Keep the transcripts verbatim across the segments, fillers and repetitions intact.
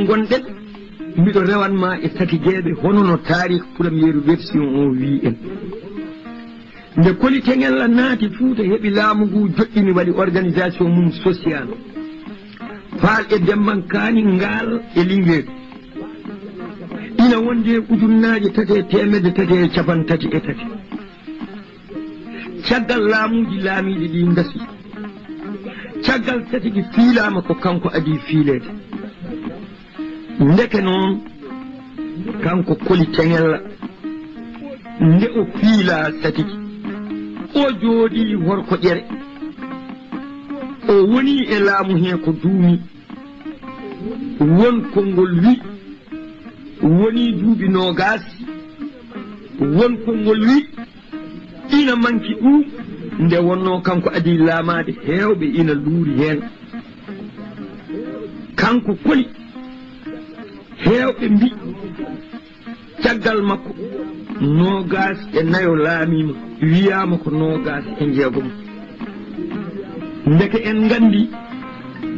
Ngonɗen, miɗo rewan ma e tatigeeɓe, hono no taarikh première version o wi'i en. Nde Koli Teŋella naati Fuuta, heɓi laamu ngu, joɗɗini, waɗi organisation mum social. Paal e Dembankaani, Ngaal e Lingeer. Ina wondi e ujunnaaje tati e teemedde tati e cappanɗe tati e tati. Caggal laamuuji laamiiɗi ɗi ngasi. Caggal tati ki fiilaama, ko kanko adii fiileede. Ndeke noon, kanko Koli Teŋella, nde o fiilaa tati ki, o jooɗii Horko Ƴere. O wonii e laamu hee ko duumi. Won konngol wi, wonii duuɓi noogaas. Won konngol wi, ina manki ɗum, nde wonnoo kanko adii laamaade, heewɓe ina luuri heen. Kanko Koli, heewɓe mbi, caggal makko, noogaas e nayo laamiima, wiyaama ko noogaas e njeegom. Ndeke en nganndi,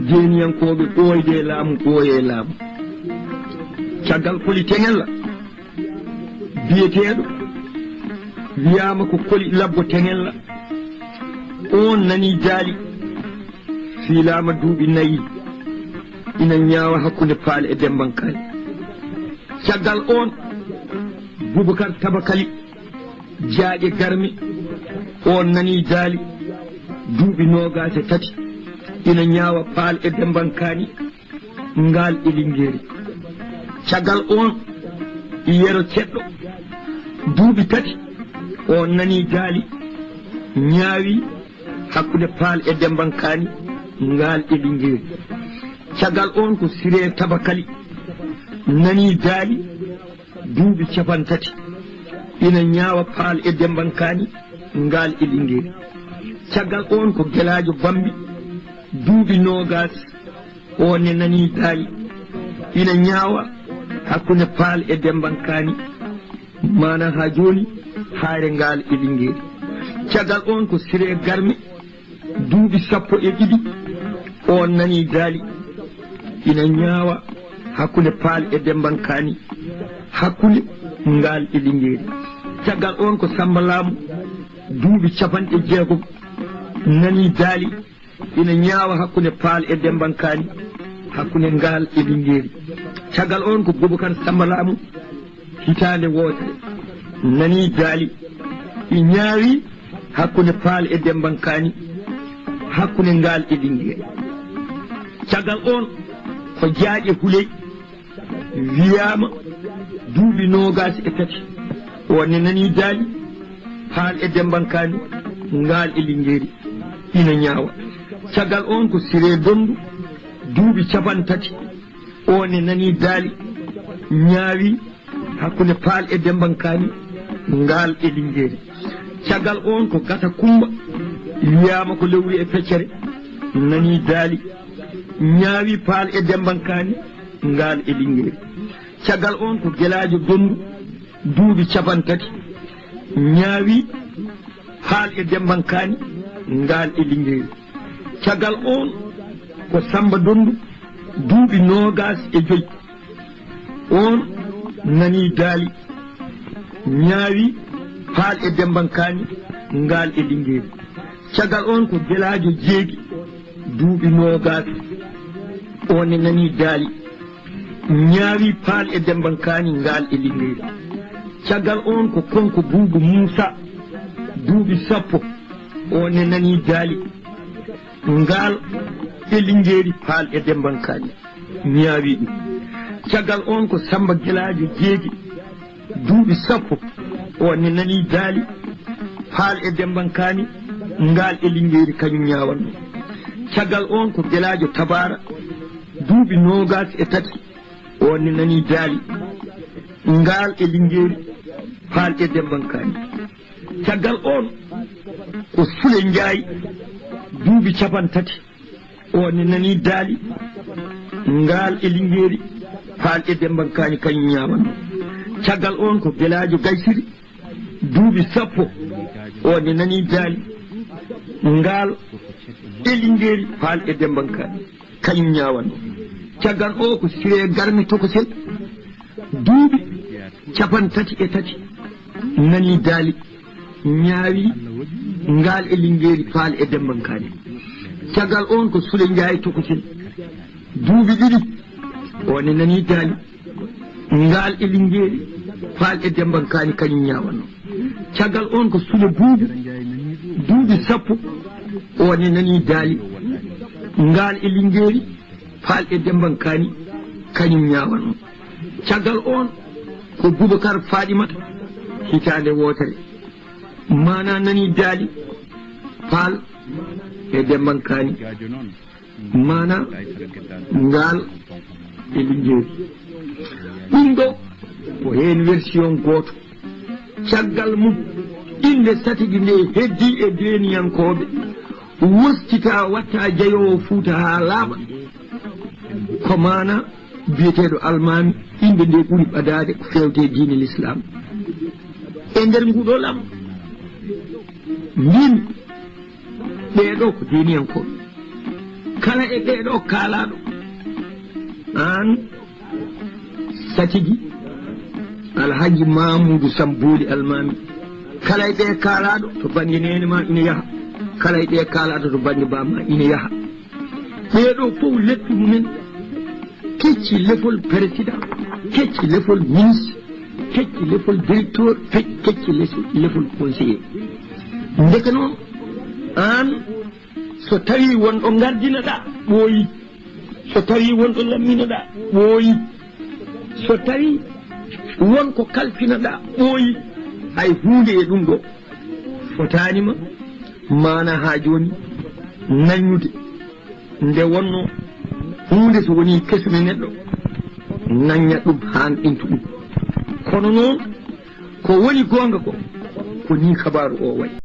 jeeniyankooɓe ɓooyde e laamu, ɓooye e laamu. Caggal Koli Teŋella, biyeteeɗo, wiyaama ko Koli Labbo Teŋella, oon nanii daali, fiilaama duuɓi nayi, ina ñaawa hakkunde Paal e Dembankaani. Caggal oon, Bubakar Tabakali, Jaaƴe Garmi, oon nanii daali, duuɓi noogaas e tati, ina ñaawa Paal e Dembankaani, Ngaal e Lingeeri. Caggal oon, Yero Ceɗɗo, duuɓi tati, oon nanii daali, ñaawi hakkunde Paal e Dembankaani, Ngaal e Lingeeri. Caggal oon ko Siree Tabakali, nanii daali, duuɓi cappanɗe tati, ina ñaawa Paal e Dembankaani, Ngaal e Lingeeri. Caggal oon ko Gelaajo Bambi, duuɓi noogaas, oon ne nanii daali, ina ñaawa hakkunde Paal e Dembankaani, maanaa haa jooni, Haayre Ngaal e Lingeeri. Caggal oon ko Siree Garmi, duuɓi sappo e ɗiɗi, oon nanii daali, ina ñaawa hakkunde Paal e Dembankaani, hakkunde Ngaal e Lingeeri. Caggal oon ko Samba Laamu, duuɓi cappanɗe jeegom, nanii daali, ina ñaawa hakkunde Paal e Dembankaani, hakkunde Ngaal e Lingeeri. Caggal oon ko Bubakar Samba Laamu, hitaande wootere, nanii daali, ɗi ñaawi hakkunde Paal e Dembankaani, hakkunde Ngaal e Lingeeri. Caggal oon ko Jaaƴe Huley, wiyaama duuɓi noogaas e tati, oon ne nanii daali, Paal e Dembankaani, Ngaal e Lingeeri, ina ñaawa. Caggal oon ko Siree Donndu, duuɓi cappanɗe tati, oon ne nanii daali, ñaawi hakkunde Paal e Dembankaani, Ngaal e Lingeeri. Caggal oon ko Gata Kummba, wiyaama ko lewru e feccere, nanii daali, ñaawi Paal e Dembankaani, Ngaal e Lingeeri. Caggal oon ko Gelaajo Donndu, duuɓi cappanɗe tati, ñaawi Paal e Dembankaani, Ngaal e Lingeeri. Caggal oon ko Samba Donndu, duuɓi noogaas e joy. Oon nanii daali, ñaawi Paal e Dembankaani, Ngaal e Lingeeri. Caggal oon ko Gelaajo Jeegi, duuɓi noogaas. Oon ne nanii daali, ñaawi Paal e Dembankaani, Ngaal e Lingeeri. Caggal oon ko Konko Buubu Muusa, duuɓi sappo. Oon ne nanii daali, Ngaal e Lingeeri, Paal e Dembankaani, ñaawi ɗum. Caggal oon ko Samba Gelaajo Jeegi, duuɓi sappo, oon ne nanii daali, Paal e Dembankaani, Ngaal e Lingeeri, kañum ñaawatnoo. Caggal oon ko Gelaajo Tabaara, duuɓi noogaas e tati, oon ne nanii daali, Ngaal e Lingeeri, Paal e Dembankaani. Caggal oon ko Sule Njaay, duuɓi cappanɗe tati, oon ne nanii daali, Ngaal e Lingeeri, Paal e Dembankaani, kañum ñaawatnoo. Caggal oon ko Gelaajo Gaysiri, duuɓi sappo, oon ne nanii daali, Ngaal e Lingeeri, Paal e Dembankaani, kañum ñaawatnoo. Caggal o ko Siree Garmi Tokosel, duuɓi capanɗe tati e tati, nani daali, ñaawi Ngaal e Linngeeri, Paal e Demmba Kaani. Caggal on ko Sule Njaay Tokosel, duuɓi ɗiɗi, o ne nani daali, Ngaal e Linngeeri, Paal e Demmba Kaani, kañum ñaawanno. Caggal on ko Sule Buubu, duuɓi sappo, o ne nani daali, Ngaal e Linngeeri, Paal e Demmba Kaani, kañum ñaawanno. Caggal on ko Bubakar Faaɗimata, hitaande wootere, maana nani daali, Paal e Demmba Kaani, maana Ngaal e Linngeeri. Ɗum ɗo ko heen version gooto. Caggal mum, innde Satigi nde heddii e Deeniyankooɓe, wostita, watta jeyoowo Fuuta haa laaɓa. Ko maana biyeteeɗo Almaami, innde nde ɓuri ɓadaade ko feewte e diine Lislaam. E nder nguɗo laamu, mbimi, ɓeeɗo ko Deeniyankooɓe. Kala e ɓeeɗo kaalaaɗo, aan Satigi, Alhaji Mamuudu Sambooli Almaami, kala e ɓe kaalaaɗo to bannge neene ma ina yaha, kala e ɓe kaalaaɗo to bannge ba ma ina yaha. Ɓeeɗo fof leppi mumen kecci lefol président, kecci lefol ministre, kecci lefol directeur, fe-, kecci les-, lefol conseiller. Ndeke noon, aan, so tawi won ɗo ngardinoɗa, ɓooyi. So tawi won ɗo lamminoɗa, ɓooyi. So tawi won ko kalfinoɗa, ɓooyi. Hay huunde e ɗum ɗo fotaani ma, maana haa jooni, naññude. Nde wonno huunde so woni kesume neɗɗo, naññat ɗum, haa ɓentu ɗum. Kono noon, ko woni goonga ko, ko ni kabaaru o wayi.